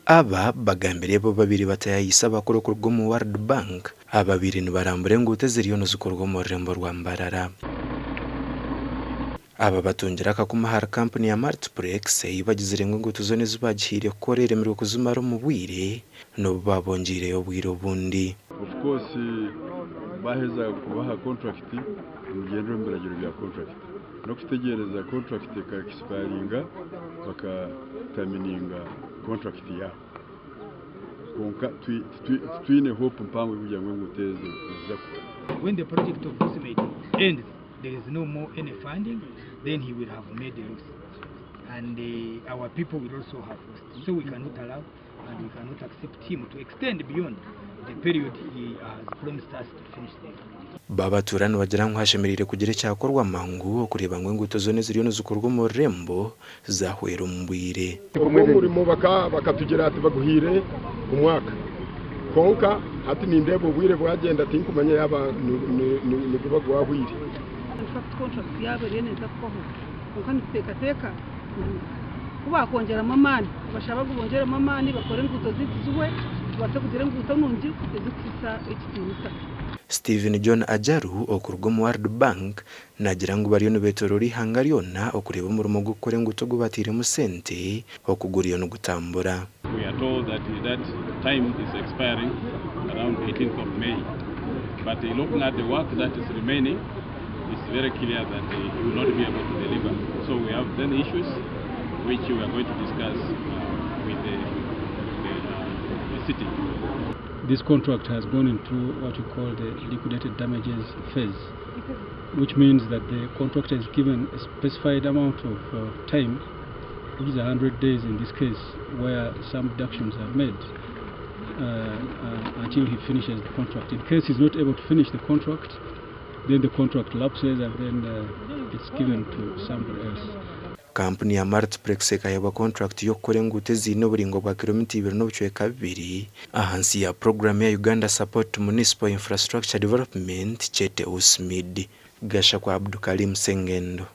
Aba bagambire bo babaire batayaayise abakuru okuruga omu World Bank ababaire nibarambura enguuto eziriyo nizikorwa omu rurembo rwa Mbarara. Aba batungire akakumi ahari kampuni ya Multiplex ei bagizire ngu enguuto zoona ezi baagihaire kukora eremirwe kuzimara omu bwire n'obu baabongyeireyo obwire obundi. Of course baaheza kubaha contract nimugyendera omu biragiro bya contract n'okutegyereza contract eka expiringa baka termininga contract yaabo kwonka titwine hope mpango y'okugira ngu enguuto ezo niziza kuhwa. When the project of Busemate ends there is no more any funding then he will have made a loss and our people will also have lost so we cannot allow and we cannot accept him to extend beyond the period he has promised us to finish the project. Baabatuura nibagira ngu hashemereire kugira ekyakorwa mangu okureeba ngu enguuto zoona eziriyo nizikorwa omu rurembo zahwera omu bwire. Ogwo omurimo bakatugira ati baguhaire omwaka kwonka hati nindeeba obwire bwagyenda tinkumanya yaaba niguba gwahwire. In fact contract yaabo eriyo neeza kuhwaho kwonka nituteekateeka ngu ku baakwongyeramu amaani, nibashaba ngu bongyeremu amaani bakore enguuto zaitu zihwe tubaase kugira enguuto nungi ezikuhisa ekitiinisa. Stephen John Ajaru okuruga omu World Bank Naagira ngu bariyo nibeetooroora eihanga ryona okureeba omurimo gw'okukora enguuto ogu batairemu sente oku guriyo nigutambura. We are told that that time is expiring around 18th of May but looking at the work that is remaining it's very clear that he will not be able to deliver so we have then issues which we are going to discuss with the, the, the city. This contract has gone into what you call the liquidated damages phase. which means that the contractor is given a specified amount of time, which is 100 days in this case, where some deductions are made until he finishes the contract. In case he's not able to finish the contract, then the contract lapses and then it's given to somebody else. Kampuni ya Multiplex ekaheebwa kontrakiti y'okukora enguuto eziine oburaingwa bwa kiromita ibiri n'obucweka bubiri ahansi ya puroguraamu ya Uganda Support to Municipal Infrastructure Development kyete USMID. Gashakwa Abdukalim Sengendo.